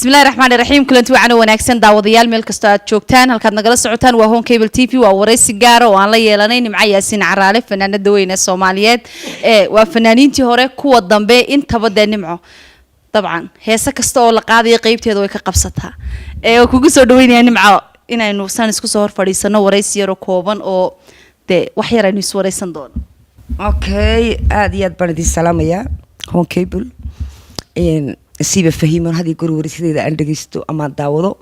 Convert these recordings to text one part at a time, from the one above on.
Bismillahi raxmaani raxiim. Kulanti wacan oo wanaagsan, daawadayaal, meel kastoo aad joogtaan. Halkaad nagala socotaan waa Horn Cable TV. Waa waraysi gaara oo aan la yeelanay Nimco Yaasiin Caraale, fanaanada weyn ee Soomaaliyeed. Ee waa fanaaniintii hore, kuwa dambe intaba. Dee Nimco dabcan heese kasta oo la qaadaya qeybteeda way ka qabsataa. Ee waa kugu soo dhaweynaya, Nimco, inaynu saan isku soo hor fadhiisano, waraysi yaroo kooban oo dee wax yar aynu is waraysan doono. Okay, aada iyo aad baan idin salaamayaa, Horn Cable, siiba Fahiimon. Had iyo goor waraysadeeda aan dhegeysto ama daawado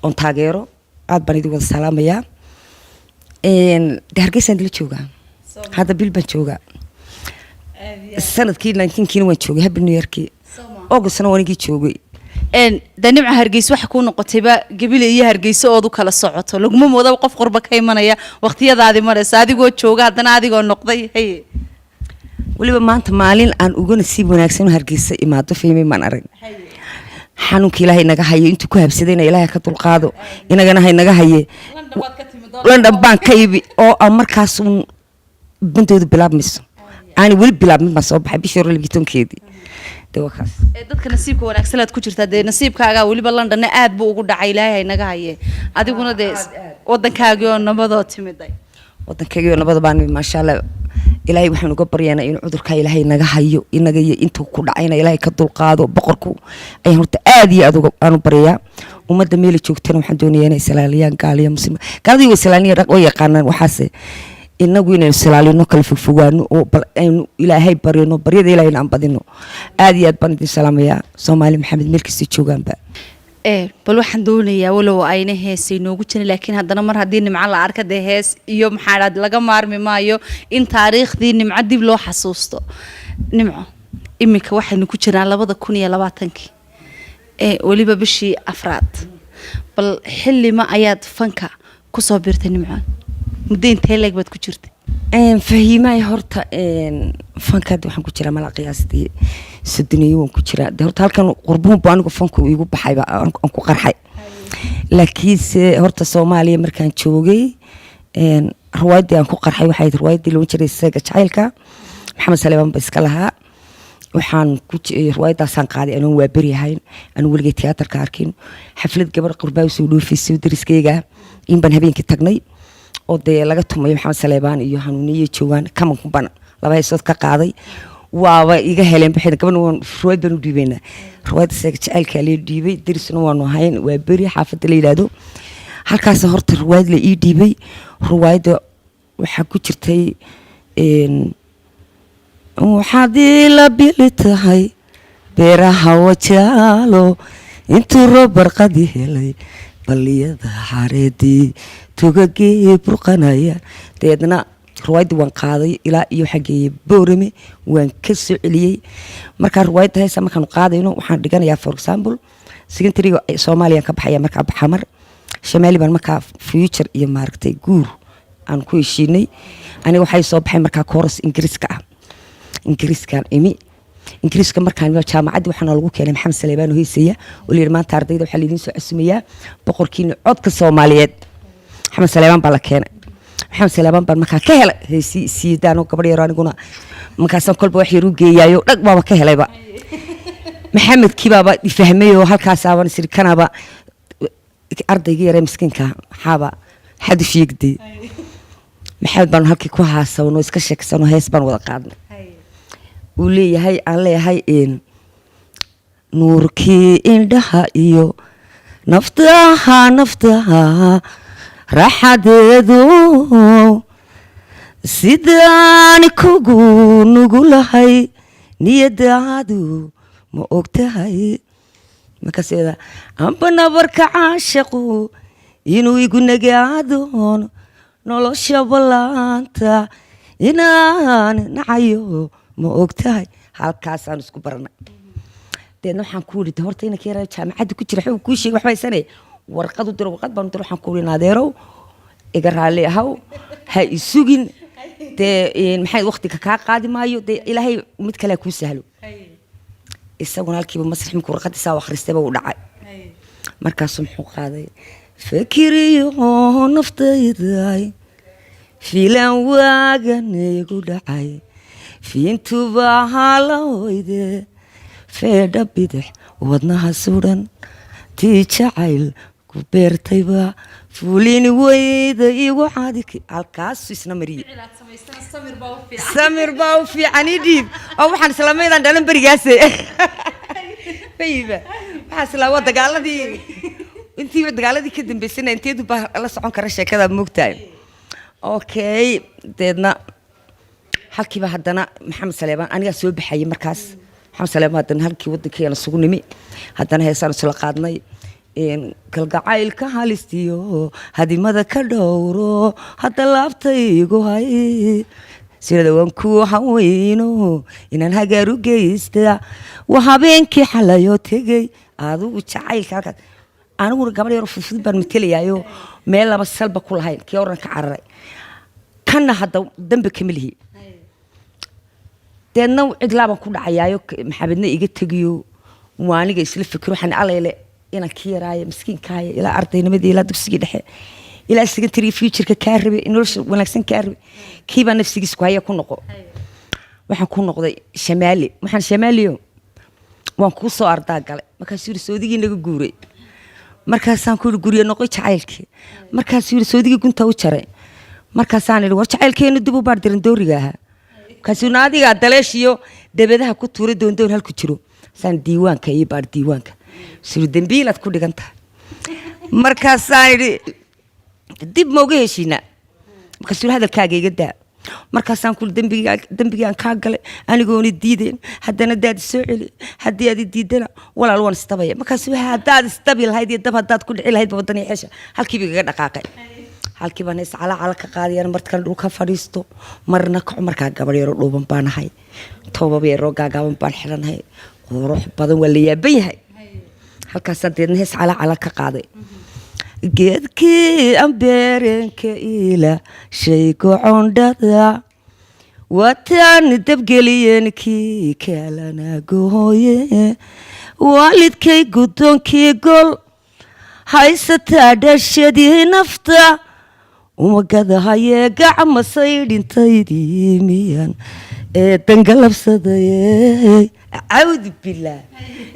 oon taageero. Aad baan idin wada salaamayaa. De Hargeysaan dila joogaa hadda, bil baan joogaa. Sanadkii 19-kiina waan joogay, Happy New Yearkii Augustna waan igii joogay. De Nimca, Hargeysa waxa kuu noqotayba Gebile iyo Hargeysa ood u kala socoto. Laguma moodaba qof qurba ka imanaya waqtiyadaadi maraysa adigoo jooga, haddana adigoo noqday haye. Weliba maanta maalin aan uga nasiib wanaagsan oo Hargeysa imaado, Fahimay, maan arag. Xanuunka Ilaahay naga hayo, intuu ku habsadayna Ilaahay ka dulqaado, inagana hay naga haye. London baan ka ibi oo aan markaas uun bantoodu bilaabmayso, aanay weli bilaabmin baan soo baxay bishii hore 12-keedii. De waa kaas. Dadka nasiibka wanaagsan aad ku jirtaa. Dee nasiibkaaga weliba Londonna aad buu ugu dhacay. Ilaahay hay naga haye. Adiguna dee wadankaagii oo nabadoo timiday. Waddankaygii nabada baan imi, maasha Allah. Ilaahay waxaan uga baryaynaa inuu cudurkaa Ilaahay naga hayo inaga iyo intuu ku dhacayna Ilaahay ka dulqaado. Boqorku ayaan horta aad iyo aad aan u baryayaa. Ummadda meela joogtana waxaan doonayaa inay islaaliyaan, gaaliyo Muslim. Gaaladii way islaaliyan, rag way yaqaanaan. Waxaase inagu inaynu islaalino, kala fogfogaano oo bal aynu Ilaahay baryano, baryada Ilaahayna aan badino. Aad iyo aad baan idin salaamayaa, Soomaali Maxamed meel kastay joogaanba. Bal waxaan doonayaa, walow ayna heesay noogu jirin, laakiin haddana mar haddii Nimco la arka, dee hees iyo maxaa laga maarmi maayo in taariikhdii Nimco dib loo xasuusto. Nimco, iminka waxaynu ku jiraan 2020-kii, ee weliba bishii afraad. Bal xillima ayaad fanka kusoo biirtay, Nimco? Muddo intee leeg baad ku jirtay? Fahiimaay, horta fanka hadda waxaan ku jiraa malaa qiyaastii 30-iyo waan ku jiraa. De horta halkan qurbuhunbu anigu fanku iigu baxayba, aan ku qarxay. Laakiinse horta Soomaaliya markaan joogay, riwaayaddii aan ku qarxay waxay ahayd riwaayaddii loon jiray Seega Jacaylka. Maxamed Saleebaan ba iska lahaa. Waxaan ku riwaayaddaasaan qaaday anoon waa beri ahayn, anuu weligay tiyaatarka arkin. Xaflad gabar qurbaa usoo dhoofaysay dariskayga in baan habeenkii tagnay oo dee laga tumayo Maxamed Saleebaan iyo Hanuuniye joogaan. Kamanku baan laba heesood ka qaaday, waaba iga heleen. Baxeen gabadha, waan riwaayad baan u dhiibaynaa. Riwaayadda Seega Jacaylkaa lee dhiibay. Darisna waanu ahayn, waa beri xaafadda la yidhaahdo. Halkaas horta riwaayad la ii dhiibay. Riwaayadda waxaa ku jirtay "Waxaad ila bili tahay beeraha Wajaalo, intuu roob barqadii helay, balliyada xareedii togagii burqanaya." Dabeedna riwaayaddii waan qaaday ilaa iyo waxaan geeyey Boorame, waan ka soo celiyey. Markaa riwaayadda heesa markaanu qaadayno, waxaan dhiganayaa, for example, secondary-ga Soomaaliyaan ka baxaya. Markaa Baxamar Shamaali baan markaa future iyo maaragtay guur aan ku heshiinay. Aniga waxay soo baxay markaa course Ingiriiska ah. Ingiriiskaan imi. Ingiriiska markaan imi, jaamacaddii waxaana lagu keenay Maxamed Saleebaan oo heysaya, oo la yidhi maanta ardayda waxaa laidiin soo casumayaa boqorkiina codka Soomaaliyeed, Maxamed Saleebaan baa la keenay. Maxamed Saleebaan baan markaa ka helay heysii siidaanoo gabadh yaro. Aniguna markaasaan kolba wax yar u geeyaayo, dhag baaba ka helayba. Maxamedkii baaba ifahmay oo halkaasaaban isiri kanaba ardaygii yaree miskiinka maxaaba xad u sheegday. Maxamed baanu halkii ku haasawno, iska sheegsano, hees baan wada qaadnay. Uu leeyahay, aan leeyahay "Nuurkii indhaha iyo naftaha, naftaha raaxadeedu, sidaan kugu nugulahay niyadaadu ma og tahay." Markaas amba nabarka caashaqu inuu igu nagaadoon, nolosha ballaanta inaan nacayo ma og tahay. Halkaasaan isku baranay. Deedna waxaan ku yidhi, horta inanka yara jaamacadda ku jira xog kuu sheegay waxba haysane, warqad u diro. Warqad baan u diro. Waxaan ku yidhi, adeerow, iga raalli ahaw, ha isugin. Dee maxay waqtiga kaa qaadi maayo, dee Ilaahay mid kale ha kuu sahlo. Isaguna halkiiba masrax markuu warqadiisaa akhristayba uu dhacay. Markaasuu muxuu qaaday? "Fikiriyo naftayday filan waagan igu dhacay, fiintuba hala oyde." Feedha bidix wadnaha sudan, tii jacayl ku beertayba fuulini weyda igu caadi. Halkaasu isna mariyey. Samir baa u fiican ii dhiib oo waxaan islamaydaan dhalan berigaase fayiba. Waxaa islaa waa dagaaladii, intii dagaaladii ka dambeysana inteedu baa la socon kara sheekada, moogtahay. Okay, deedna halkiiba haddana Maxamed Saleebaan anigaa soo baxayay. Markaas Maxamed Saleebaan haddana halkii waddankeena isugu nimi, haddana heesaan isla qaadnay. Kalgacaylka halistiyo hadimada ka dhowro, hadda laabtaygu hay sirada waan ku haweyno inaan hagaar u geysta, waa habeenkii xalayoo tegey. Adigu jacaylka halkaas aniguna gabadh yaro fudfudud baan matelayaayo, meel laba salba ku lahayn. Kii oran ka cararay kanna hadda dambe kama lihi. Deedna cidlaabaan ku dhacayaayo, Maxamedna iga tegiyo. Waa aniga isla fikiro, waxaan aleyle inaan ki yaraayo miskiinkaaya, ilaa ardaynimadii, ilaa dugsigii dhexe, ilaa secondary, futureka kaa rabay, nolosha wanaagsan kaa rabay, kiibaa nafsigiis ku haya. Ku noqo, waxaan ku noqday Shamaali. Waxaan Shamaaliyo waan kuu soo ardaa galay. Markaasuu yidhi soodigii naga guuray. Markaasaan ku yidhi guryo noqoy jacaylkii. Markaasuu yidhi soodigii gunta u jaray. Markaasaan idhi war jacaylkeenu dib u baar diran dooriga ahaa. Markaasuu yidhi adigaa daleeshiyo dabadaha ku tuuray doondoon halku jiro. Saan diiwaanka ii baar diiwaanka. Suu dembiilaad ku dhigan tahay. Markaasaan idhi dib ma uga heshiinaa? Markaasuu yidhi hadalkaaga iga daa. Markaasaan kuli dembigaa dembigaan kaa galay anigoona diideen, haddana daad soo celi. Haddii aad i diidana walaal waan isdabaya. Markaasuu haddaad isdabi lahayd iyo dab haddaad ku dhici lahayd ba waddan iyo xesha. Halkiiba igaga dhaqaaqay. Halkii baan hees cala cala ka qaadayana, markan dhulka fadhiisto, marna kaco. Markaa gabadh yaroo dhuuban baan ahay, toobab yaroo gaagaaban baan xidhanahay, qurux badan, waa la yaaban yahay. Halkaasaa deedna hees cala cala ka qaaday. Geedkii ambeereenka ila shaygo condhada wataan dabgeliyeen, kii kalana gooye, waalidkay guddoonkii gol haysataa, dhashadii nafta umagadahayee, gacmasay dhintaydii miyan ee dangalabsadaye. Cawdu bilaah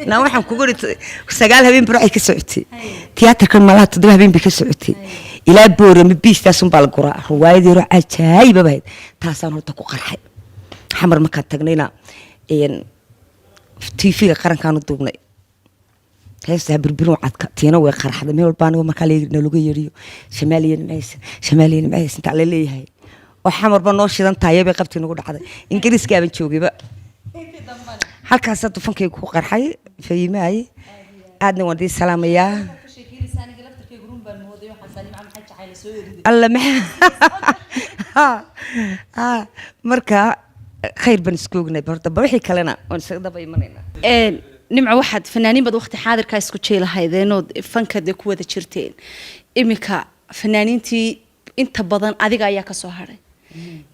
naa, waxaan kugu iri 9 habeen burcay ka socotay tiyaatarkan, malaha 7 habeen bay ka socotay ilaa Boorame. Biistaasun baa la guraa. Riwaayadii hore cajaayiba bahayd. Taasaan horta ku qarxay. Xamar markaan tagnayna TV-ga qarankaan u duubnay heestaa Burburin Cadka. Tiina way qarxday meel walba. Anigo markaa naloga yeeriyo Soomaaliya nimcaysan, Soomaaliya nimcaysan intaa la leeyahay oo Xamarba noo shidan tahay bay qabtii nagu dhacday. Ingiriiskaaban joogayba halkaasaa dufankayga ku qarxay. Fayimaay, aadna waan dii salaamayaa. Alla maxaa marka khayr baan isku ognay horta, ba wixii kalena waan isaga daba imanaynaa. Nimco, waxaad fanaaniin baad waqti xaadirkaa isku jeelahaydeen fanka dee ku wada jirteen. Iminka fanaaniintii inta badan adiga ayaa kasoo hadhay.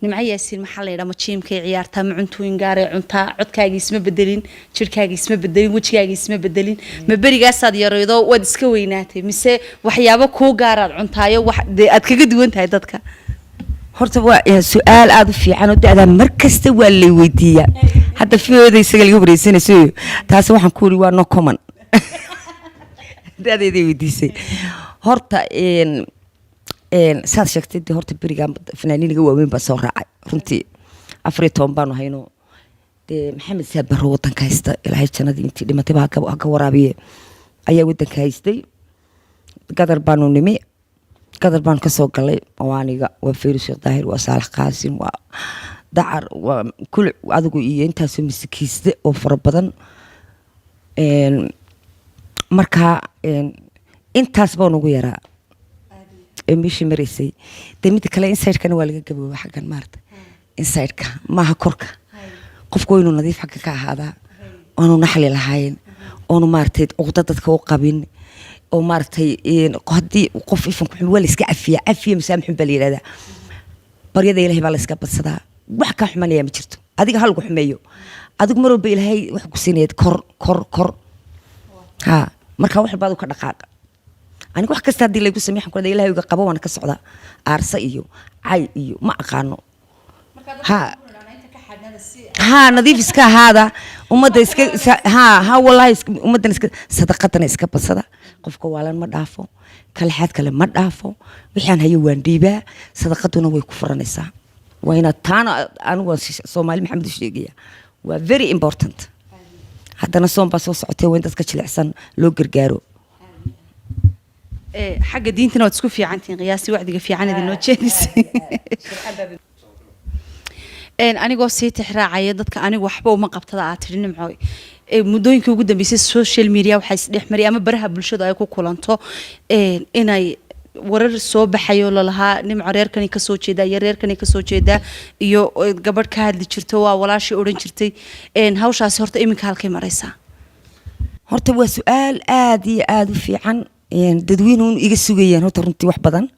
Nimco Yaasiin maxaa la yidhaha? Ma gymkay ciyaartaa? Ma cuntooyin gaaray cuntaa? Codkaaga isma bedelin, jirkaaga isma bedelin, wejigaaga isma bedelin. Ma berigaasaad yaraydo waad iska weynaatay, mise waxyaabo kuu gaaraad cuntaayo, wax dee aad kaga duwan tahay dadka? Horta waa su-aal aada u fiican oo da-daa mar kasta waa lay weydiiyaa. Hadda fiyooda isaga laga wareysanayso, taasi waxaan ku iri waa no common. Da-deeday weydiisay. Horta saad sheegtay dee, horta berigaa fanaaniiniga waaweyn baa soo raacay runtii. 14 baanu hayno dee. Maxamed Siyaad Barro wadanka haysta, Ilaahay jannadii intii dhimatayba ha ka waraabiye, ayaa wadanka haystay. Gadar baanu nimi, gadar baanu kasoo galay. Waa aniga, waa Feyri Sheekh Daahir, waa Saalax Qaasim, waa Dacar, waa kuluc adigu iyo intaasoo masikiiste oo fara badan. Markaa intaas baan ugu yaraa ee meeshii maraysay dee. Midda kale, insidekana waa laga gabooba xaggan maarata. Insideka maaha korka. Qofku waa inuu nadiif xagga ka ahaadaa, oonu naxli lahayn, oonu maaragtay cuqda dadka u qabin, oo maaragtay haddii qof ifanku xun waa la iska cafiya. Cafiya masaamixun baa la yidhahdaa. Baryada Ilaahay baa la iska badsadaa. Wax kaa xumanaya ma jirto. Adiga ha lagu xumeeyo, adigu mar walba Ilaahay wax ku siinaya kor kor kor. Ha marka wax walba adigu ka dhaqaaqa. Aniga wax kasta haddii laygu sameeyo waxaan ku leeyahay Ilaahay iga qabo, waana ka socdaa. Aarsa iyo cay iyo ma aqaano. Ha. Haa, nadiif iska ahaada, ummadda iska haa wallahi, ummaddan iska sadaqadana iska badsada. Qofka waalan ma dhaafo, kalxaad kale ma dhaafo. Wixaan hayo waan dhiibaa, sadaqaduna way ku furanaysaa. Waa inaad taana, anigu waan Soomaali Maxamed u sheegaya, waa very important. Haddana soon baa soo socotay, waa in dadka jilicsan loo gargaaro. Xagga diintana waad isku fiicantihiin, qiyaasi wacdiga fiican idin noo jeedisay. Anigoo sii tixraacaya dadka anigu waxba uma qabtada aad tidhi, Nimco, muddooyinkii ugu dambeysay social media waxaa isdhex mariyay ama baraha bulshadu ay ku kulanto inay warar soo baxayo lalahaa Nimco reerkani kasoo jeedaa iyo reerkani kasoo jeedaa iyo gabadh ka hadli jirto, waa walaashii odhan jirtay. Hawshaasi horta iminka halkay maraysaa? Horta waa su-aal aada iyo aada u fiican. Dadweynuhu iga sugayaan horta runtii wax badan.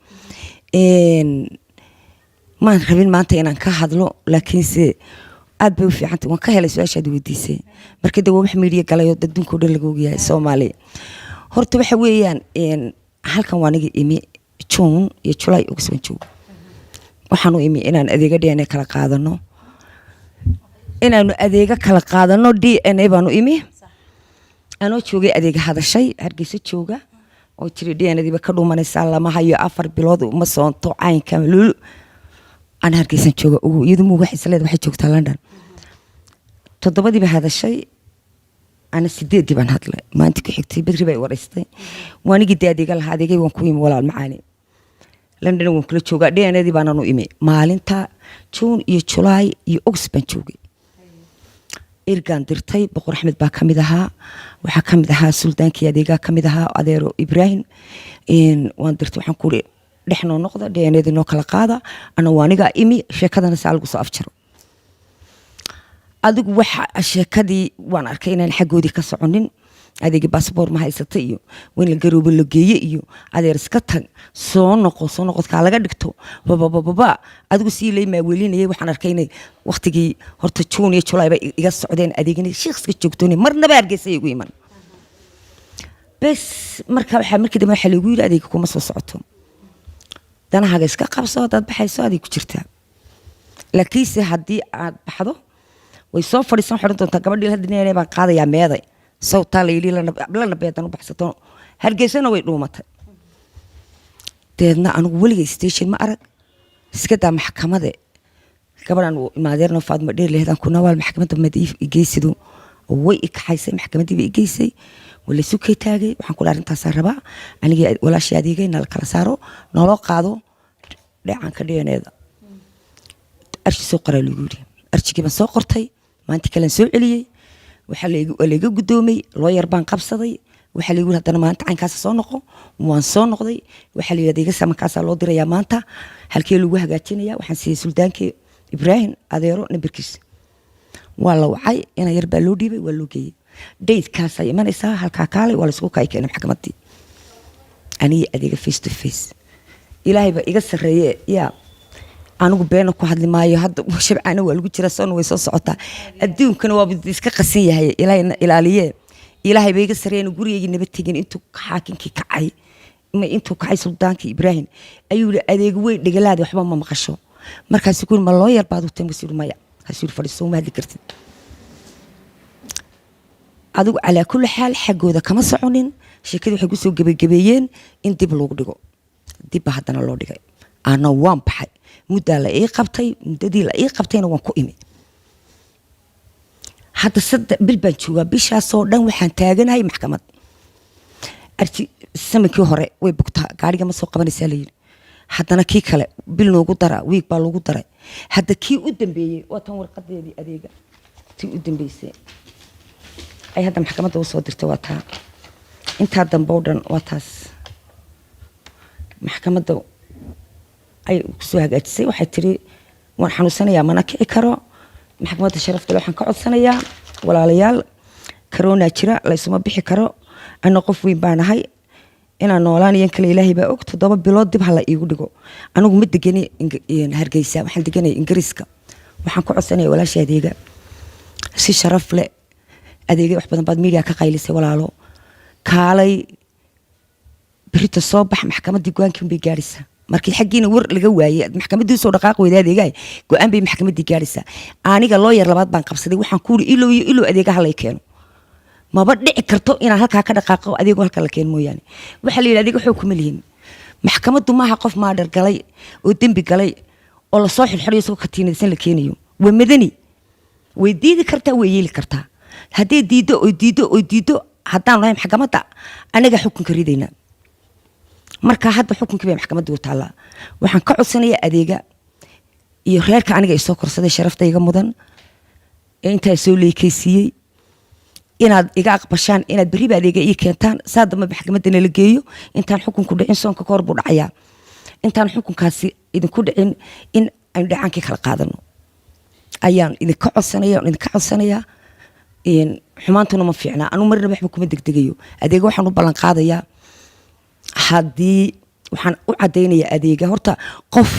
Maan rabin maanta inaan ka hadlo, laakiinse aad bay u fiicantay. Waan ka helay su-aashaad weydiisay. Marka de waa wax media galay oo adduunka o dhan laga ogyahay Soomaaliya. Horta waxa weeyaan, halkan waa aniga imi June iyo July uga soo joogo. Waxaan u imi inaan adeega DNA kala qaadano, inaanu adeega kala qaadano DNA baanu imi. Anoo joogay adeega hadashay, Hargeysa jooga, oo jiri DNA-diiba ka dhumanaysaa, lama hayo, 4 bilood uma soonto caynka lulu. Aan Hargeysan jooga ugu, iyadu mu waxay isleed waxay joogtaa London. 7diiba hadashay, ana 8dii baan hadlay. Maalintii ku xigtay Bedri bay wareystay. Waanigii dee adeega lahaa, adeegay waan ku imi, walaal macaani, London waan kula joogaa, DNA-dii baanan u imi. Maalinta June iyo July iyo August baan joogay. Ergaan dirtay, Boqor Axmed baa kamid ahaa, waxaa kamid ahaa suldaankii adeegaa kamid ahaa, adeero Ibraahim. Waan dirtay, waxaan ku uri dhexnoo noqda, DNA-dii noo kala qaada, ana waa anigaa imi, sheekadana saa lagu soo afjaro. Adigu waxa sheekadii waan arkay inaan xaggoodii ka soconin. Adeegii baasboor ma haysata iyo in la garoobo la geeye iyo adeer iska tag, soo noqo, soo noqodkaa laga dhigto bababababa. Adigu sii lay maawelinayay. Waxaan arkay inay waqtigii horta June iyo July bay iga socdeen, adeegina shiikh iska joogtoonay, marnaba Hargeysa igu iman bes. Marka waxaa markii dambe waxaa lagu yidhi adeega kuma soo socoto, danahaaga iska qabso, haddaad baxayso adeeg ku jirtaa, laakiinse haddii aad baxdo way soo fadhiisan xidhan doontaa gabadhii hadda nene baan qaadayaa meeday sawtaa la yidhi lana beedan u baxsato, Hargeysana way dhuumatay. Deedna anigu weligay station ma arag, iska daa maxkamade. Gabadhan imaadeerno Faadma Dheer lehdaan ku nawaal maxkamadda madiif igeysido, way i kaxaysay, maxkamaddii bay igeysay, waa laysu kay taagay. Waxaan ku dhaha arrintaasaa rabaa, anigii walaashii adeegay nala kala saaro, naloo qaado dheecaanka DNA-da. Arji soo qoraa lagu yidhi. Arjigii baan soo qortay, maalintii kalean soo celiyey, waxaa waa layga guddoomay. Lawyer baan qabsaday. Waxaa laygu yidhi haddana maalinta caynkaasa soo noqo. Waan soo noqday. Waxaa la yidhi adeega samankaasaa loo dirayaa maanta, halkee lagu hagaajinaya? Waxaan siiyey suldaankii Ibraahim adeero nambarkiisa, waa la wacay, ina yar baa loo dhiibay, waa loo geeyey. Date-kaasay imanaysaa halkaa, kaalay. Waa laysku kay keenay maxkamaddii, anigii adeega face to face. Ilaahay baa iga sarreeye yaa, anigu beena ku hadli maayo. Hadda shabcaana waa lagu jiraa, soona way soo socotaa, adduunkana waaba iska qasan yahay. Ilaahayna ilaaliye, Ilaahay ba iga sarreeyana gurigaygii naba tegin. Intuu xaakinkii kacay, intuu kacay suldaankii Ibraahim ayuu yihi adeeg wey dhegalaada waxba ma maqasho. Markaasuu ku yiri ma lawyer baad u tahay? Markaasuu yiri maya. Markaasuu yiri fadhiiso, ma hadli kartid adigu. Calaa kulli xaal xaggooda kama soconin sheekadii. Waxay kusoo gebagabeeyeen in dib loogu dhigo. Dibba haddana loo dhigay, ana waan baxay. Muddaa la ii qabtay, muddadii la ii qabtayna waan ku imi. Hadda 3 bil baan joogaa, bishaasoo dhan waxaan taaganahay maxkamad. Arji samankii hore way bugtaa, gaariga ma soo qabanaysaa layidhi. Haddana kii kale bil noogu dara, wiig baa loogu daray. Hadda kii u dambeeyey waa tan warqadeedii adeega, tii u dambeysay ay hadda maxkamadda usoo dirtay waa taa. Intaa dambe oo dhan waa taas maxkamadda ay kusoo hagaajisay. Waxay tiri waan xanuunsanayaa, mana kici karo. Maxkamadda sharafta leh waxaan ka codsanayaa, walaalayaal, corona jira, laysuma bixi karo, ana qof weyn baan ahay, inaan noolaan iyan kale Ilaahay baa og, 7 bilood dib hala iigu dhigo. Anigu ma degani Hargeysa, waxaan deganaya Ingiriiska. Waxaan ku codsanaya walaasha adeega si sharaf leh, adeega wax badan baad media ka qaylisay, walaalo kaalay, berita soo bax, maxkamaddii go-aankii bay gaadhaysaa. Markii xaggiina war laga waayey, maxkamaddii usoo dhaqaaq weyda adeegahay, go-aan bay maxkamaddii gaadhaysaa. Aniga lawyer labaad baan qabsaday. Waxaan ku uri, ilow iyo ilow, adeegaha lay keeno, maba dhici karto inaan halkaa ka dhaqaaqo, adeego halka la keeno mooyaane. Waxaa la yidhi, adeega xoog kuma lihin, maxkamaddu maaha qof murder galay oo dembi galay oo lasoo xirxirayo, isagoo katiinadsan la keenayo. Waa madani, way diidi kartaa, way yeeli kartaa. Hadday diiddo oo diiddo oo diiddo, haddaan nahay maxkamadda, anaga xukunka ridayna. Marka hadda xukunkii bay maxkamadda u taallaa. Waxaan ka codsanayaa adeega iyo reerka aniga isoo korsaday, sharafta iga mudan ee intaa soo leekaysiiyey, inaad iga aqbashaan inaad berriba adeega ii keentaan, saa dambe maxkamadda nala geeyo intaan xukunku dhicin. Soonka ka hor buu dhacayaa. Intaan xukunkaasi idinku dhicin in aynu dhacaankii kala qaadano ayaan idinka codsanaya, idinka codsanayaa. Xumaantuna ma fiicnaa. Anu marna waxba kuma degdegayo. Adeega waxaan u ballan qaadayaa, haddii waxaan u caddaynayaa adeega, horta qof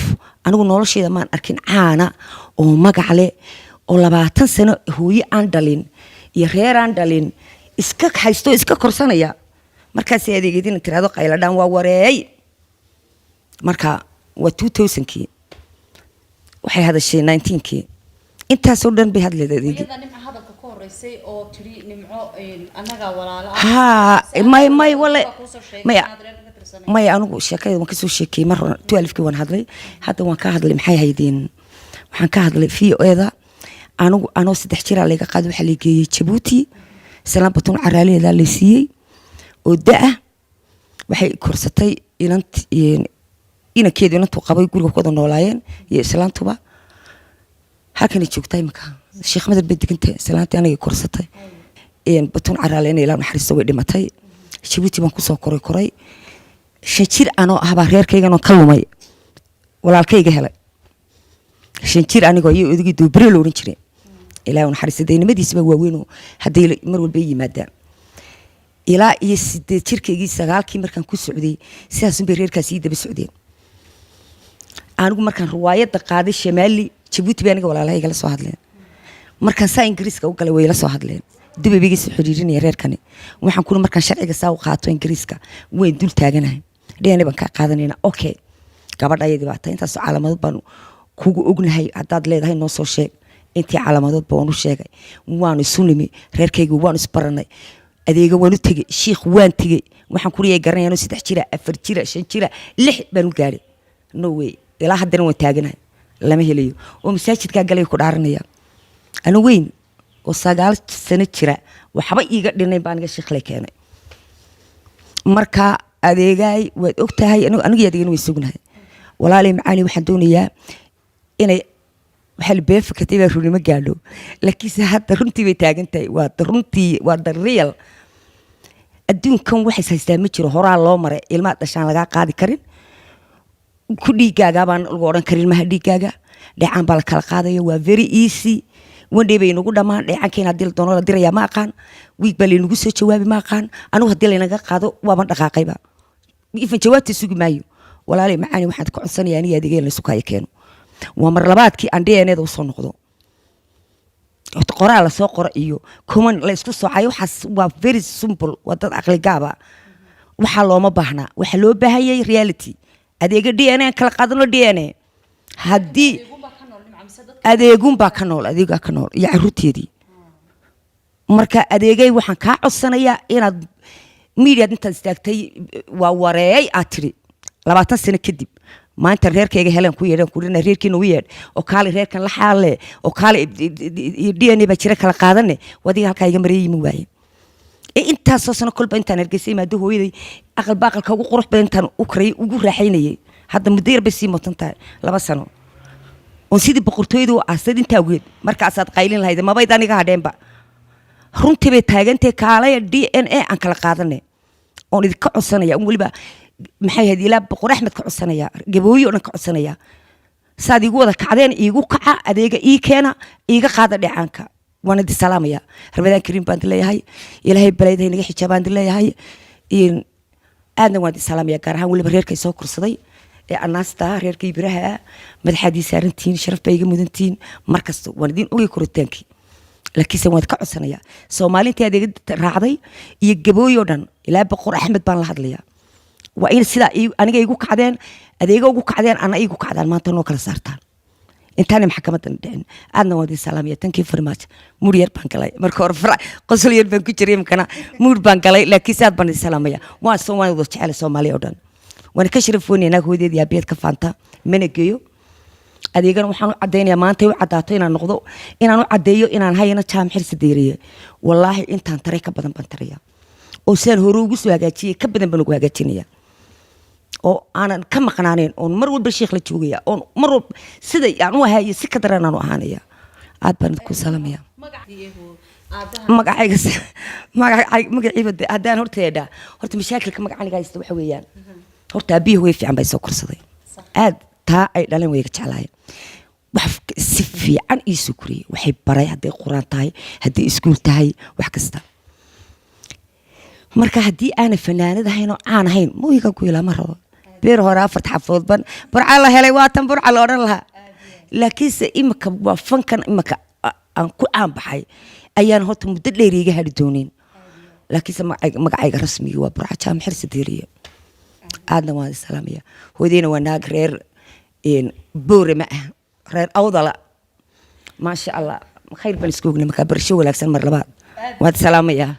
anigu nolosheeda maan arkin caana oo magac leh oo 20 sano hooye aan dhalin iyo reer aan dhalin iska haysto, iska korsanaya. Markaasay adeegyadina tiraahdo qayladhaan waa wareey. Marka waa 2000-kii, waxay hadashay 19-kii, intaasoo dhan bay hadleed adeegi. Iyada Nimco hadalka ka horeysay oo tiri, Nimco, annagaa walaalo ah. Haa, may may wale. Kuusoo sheegay maya inaad reerka ka tirsanay. Maya, anigu sheekada waan kasoo sheekeeyey mar hore. 12-kii waan hadlay, hadda waan ka hadlay. Maxay haydeen? Waxaan ka hadlay VOA-da. Anigu anoo 3 jiraa layga qaaday, waxaa la geeyey Jabuuti. Salaan Batun Caraaliheedaa lay siiyey oo da-ah. Waxay korsatay inant inankeedu, inantuu qabay, guriga ku wada noolaayeen iyo islaantuba. Halkanay joogtaa imika, Sheekh Madar bay degantahay. Islaantii anigay korsatay, Batuun Caraale, ina Ilaa naxariisto, way dhimatay. Jabuuti baan kusoo koray. 5 jir anoo ah baa reerkayganoo ka lumay walaalkayga helay, 5 jir anigoo, iyo odagii Duubire la odhan jiray, Ilaahay naxariisto. Deynimadiisaba waaweyn oo hadday mar walba i yimaadaan. Ilaa iyo 8 jirkaygii, 9-kii markaan ku socday, sidaasun bay reerkaasi ii daba socdeen. Anigu markaan riwaayadda qaaday Shamaali, Jabuuti bay aniga walaalahay igala soo hadleen. Markaan saa Ingiriiska u galay, way ila soo hadleen. Dubay bay iga soo xiriirinaya reerkani. Waxaan kuli, markaan sharciga saa u qaato Ingiriiska, wayn dul taaganahay, DNA baan kaa qaadanayna. Okay, gabadha ayadii baa tahay, intaasoo calaamadood baan kugu ognahay, haddaad leedahay noo soo sheeg. Intii calaamadoodba waan u sheegay. Waanu isu nimi reerkayga, waanu isbaranay. Adeega waan u tegey, shiikh waan tegey. Waxaan kuriyay garanayaan 3 jira, 4 jira, 5 jira, 6 baan u gaadhay. No way, ilaa haddana waan taaganahay, lama helayo. Oo masaajidkaa galay ku dhaaranaya, anu weyn oo 9 sano jira, waxba iiga dhinayn baa aniga shiikhlay keenay. Marka adeegaay, waad og tahay, anigu adeegana way sugnahay. Walaalay macaani, waxaan doonayaa inay waxaa la been fakatay baa runimo gaadho, laakiinse hadda runtii bay taagan tahay. Waa runtii, waa the real. Adduunkan waxays haystaa ma jiro. Horaa loo maray, ilmaad dhashaan lagaa qaadi karin, ku dhiigaaga baan lagu odhan karin maha dhiigaaga. Dheecaan baa la kala qaadaya, waa very easy. One day bay inagu dhammaan. Dheecaankeena haddii la doono la dirayaa, ma aqaan. Wiig baa laynagu soo jawaabi, ma aqaan. Anigu haddii laynaga qaado, waaban dhaqaaqayba, ifan jawaabta sugi maayo. Walaalay macaani, waxaan ka codsanaya aniga adeegeen laysu kaya keeno. Waa mar labaadkii aan DNA da usoo noqdo. Horta qoraal lasoo qoro iyo kuman la isku soocayo, waxaas waa very simple, waa dad caqli gaaba. Waxaa looma baahnaa, waxaa loo baahanyay reality. Adeega DNA kala qaadano, DNA haddii adeegunbaa ka nool, adeegaa ka nool iyo caruurteedii. Marka adeegay, waxaan kaa codsanayaa inaad miidiyaad intaad istaagtay, waa wareey aad tiri, 20 sano kadib maanta reerkayga heleen, ku yeedhan kurina reerkiina u yeedh oo kaali reerkan la xaale oo kaali DNA baa jira kala qaadane. Wadiga halkaa iga marya yimi waaye ee intaasoo sano kolba intaan Hargeysa imaado, hooyaday aqal ba aqalka ugu qurux badan intaan u karayay ugu raaxaynayay. Hadda muddo yar bay sii mutan tahay, 2 sano oon sidii boqortooyada u aastad intaa ogeed. Markaasaad qaylin lahayd, mabayd aniga hadheenba. Runtii bay taagantay. Kaalaya, DNA aan kala qaadanay oon idinka codsanaya. Weliba maxay ahayd, ilaa Boqor Axmed ka codsanaya, Gabooyo o dhan ka codsanaya, saad iigu wada kacdeen iigu kaca, adeega ii keena, iiga qaada dheecaanka. Waan idin salaamaya. Ramadaan kariim baan idin leeyahay. Ilaahay balaydahay naga xijaabaan idin leeyahay. Aadna waan idin salaamaya, gaar ahaan weliba reerkay soo korsaday ee anaasta, reerkay biraha ah. Madaxaadii saarantihiin, sharaf baa iga mudantihiin. Mar kasta waan idin ogay koritaankii, laakiinse waan ka codsanayaa Soomaalintii adeega raacday iyo Gabooy oo dhan, ilaa Boqor Axmed baan la hadlayaa, waa in sidaa aniga igu kacdeen. Adeega ugu kacdeen, ana igu kacdaan, maanta noo kala saartaan intaanay maxkamadan dhicin. Aadna waan idin salaamaya. Thank you very much. Mood yar baan galay marka hore, qosol yar baan ku jiray, imkana mood baan galay, laakiin aad baan idin salaamaya. Waan wada jecela Soomaaliya oo dhan, waana ka sharaf weynaya naag hooyadeed iyo aabaheed ka faanta mana geeyo. Adeegana waxaan u cadaynayaa maanta u caddaato inaan noqdo, inaan u caddeeyo inaan hayana Jaamac Xirsi Deeriye. Wallaahi, intaan taray ka badan baan taraya, oo sidaan hore ugu soo hagaajiyey ka badan baan ugu hagaajinaya, oo aanan ka maqnaaneyn, oon mar walba sheekh la joogaya, oon mar walba sida aan u ahayo si ka daran aan u ahaanaya. Aad baan idinku salaamaya. Magacayga, magaciiba haddaan horta yeedhaa, horta mashaakilka magacaniga haysta waxa weeyaan, horta aabbihi way fiican bay soo korsaday, aad taa ay dhaleen way iga jeclaayeen, wax si fiican ii soo koriyey, waxay baray hadday Quraan tahay, hadday iskuul tahay, wax kasta. Marka haddii aanan fanaanad ahayn oo caan ahayn, mooyigan ku ilaa ma rabo. Beer hore afarta xafood ban Burca la helay, waatan Burca la odhan lahaa. Laakiinse imika waa fankan imika aan ku caan baxay ayaan horta muddo dheer iiga hadhi doonin. Laakiinse magacayga rasmigii waa Burca Jaamac Xirsi Deeriye. Aadna waan islaamaya. Hooyadeyna waa naag reer Boore ma ah, reer Awdala, maasha Allah. Khayr baan isku ognay. Markaa barasho wanaagsan, mar labaad waad salaamayaa.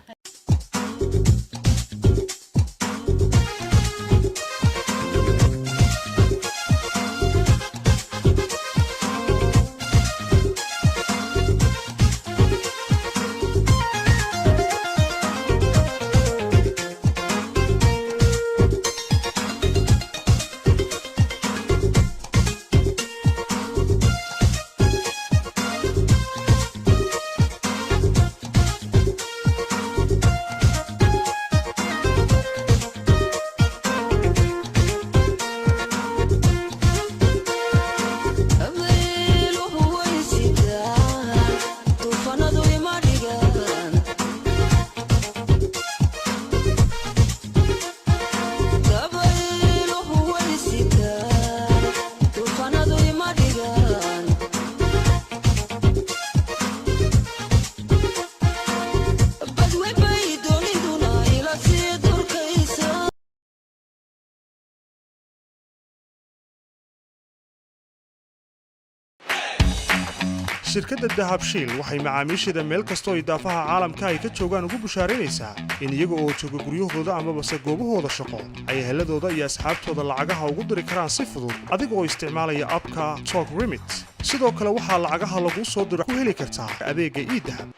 Shirkadda Dahabshiil waxay macaamiisheeda meel kastoo idaafaha caalamka ay ka joogaan ugu bushaaraynaysaa in iyaga oo jooga guryahooda amabase goobahooda shaqo ay eheladooda iyo asxaabtooda lacagaha ugu diri karaan si fudud, adiga oo isticmaalaya app-ka Talk Remit. Sidoo kale waxaa lacagaha laguu soo diro ku heli kartaa adeegga eDahab.